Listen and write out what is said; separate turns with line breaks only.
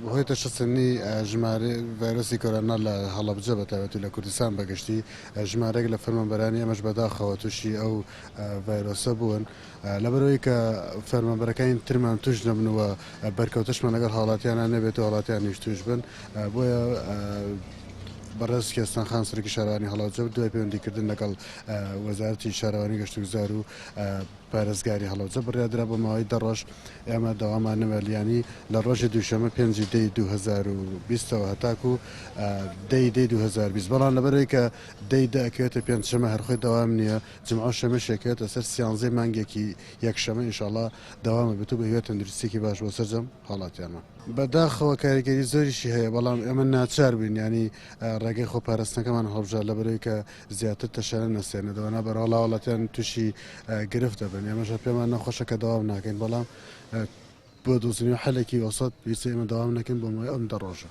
بەهۆی تەشەسەندنی ژمارەی ڤایرۆسی کۆرۆنا لە هەڵەبجە بە تایبەت و لە کوردستان بە گشتی ژمارەیەک لە فەرمانبەرانی ئێمەش بەداخەوە تووشی ئەو ڤایرۆسە بوون لەبەرئەوەی کە فەرمانبەرەکانی ترمان تووش نەبن و بەرکەوتەشمان لەگەڵ هاوڵاتیانە نەبێت و هاوڵاتیانیش تووش بن بۆیە بەڕێز کوێستان خان سەرۆکی شارەوانی هەڵەبجە دوای پەیوەندیکردن لەگەڵ وەزارەتی شارەوانی گەشتوگوزار و پارێزگاری هەڵەبجە بڕیاردرا بۆ ماوەی دە ڕۆژ ئێمە دەوامان نەبێت یانی لە ڕۆژی دووشەممە پێنجی دەی 2020 ەوە هەتاکو دەی دەی 2020 بەڵام لەبەرئەوەی کە دەی دە ئەکەوێتە پێنجشەمە هەر خۆی دەوام نییە جمعە و شەمەش ئەکەوێتە سەر سیانزەی مانگێکی یەکشەمە ئینشاڵڵا دەوام ئەبێت و بە هیوای تەندروستییەکی باش بۆ سەرجەم هاوڵاتیانمان. بەداخەوە کاریگەری زۆریشی هەیە بەڵام ئێمە ناچار بووین یانی ڕێگەی خۆپارستنەکەمان هەڵبژارد لەبەرئەوەی کە زیاتر تەشەنە نەسێنێتەوە نا بەرهەڵا هاوڵاتیان تووشی گرفت دەبن ئێمەش هەر پێمان نەخۆشە کە دەوام ناکەین بەڵام بۆ دۆزینەوەی حەلێکی وەسەت پێویستە ئێمە دەوام نەکەین بۆ ماوەی ئەم دە ڕۆژە.